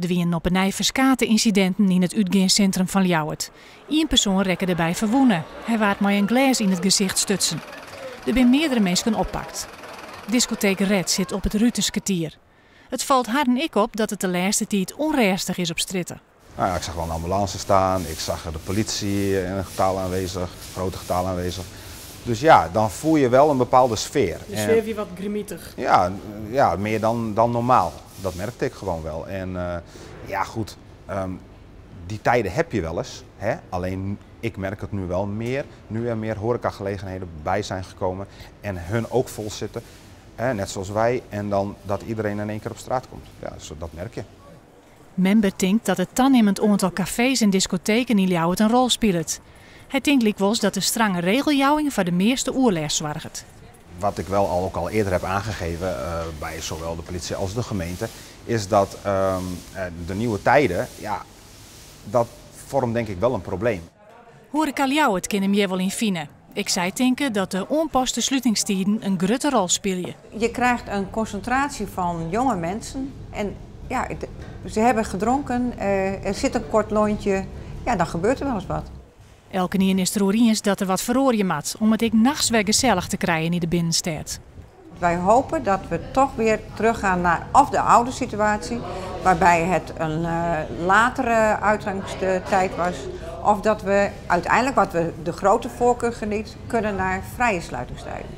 Der wienen op 'e nij ferskate ynsidinten yn it útgeanssintrum fan Ljouwert. Ien persoan rekke derby ferwûne. Hy waard mei in glês yn it gesicht stutsen. Der binne meardere minsken oppakt. Diskoteek Red sit op it Ruterskertier. It falt harren ek op dat it de lêste tiid ûnrêstich is op strjitte. Nou ja, ik zag wel een ambulance staan, ik zag de politie in een getal aanwezig, grote getal aanwezig. Dus ja, dan voel je wel een bepaalde sfeer. De sfeer wie wat grimitich. Ja, meer dan normaal. Dat merkte ik gewoon wel. En ja, goed, die tijden heb je wel eens. Hè? Alleen ik merk het nu wel meer, nu er meer horecagelegenheden bij zijn gekomen en hun ook vol zitten. Hè? Net zoals wij. En dan dat iedereen in één keer op straat komt. Ja, zo, dat merk je. Member tinkt dat it tanimmend oantal kafees en diskoteken yn Ljouwert in rol spilet. Hy tinkt lykwols dat de strange regeljouwing foar de measte oerlêst soarget. Wat ik wel ook al eerder heb aangegeven bij zowel de politie als de gemeente, is dat de nieuwe tijden, ja, dat vormt denk ik wel een probleem. Hoareka Ljouwert kin him hjir wol yn fine. Ek sy tinke dat de oanpaste slutingstiden in grutte rol spylje. Je krijgt een concentratie van jonge mensen en ja, ze hebben gedronken, er zit een kort lontje, ja, dan gebeurt er wel eens wat. Elkenien is it deroer iens dat der wat feroarje moat om it ek nachts wer gesellich te krijen yn de binnenstêd. Wij hopen dat we toch weer teruggaan naar of de oude situatie, waarbij het een latere uitgangstijd was, of dat we uiteindelijk, wat we de grote voorkeur geniet, kunnen naar vrije sluitingstijden.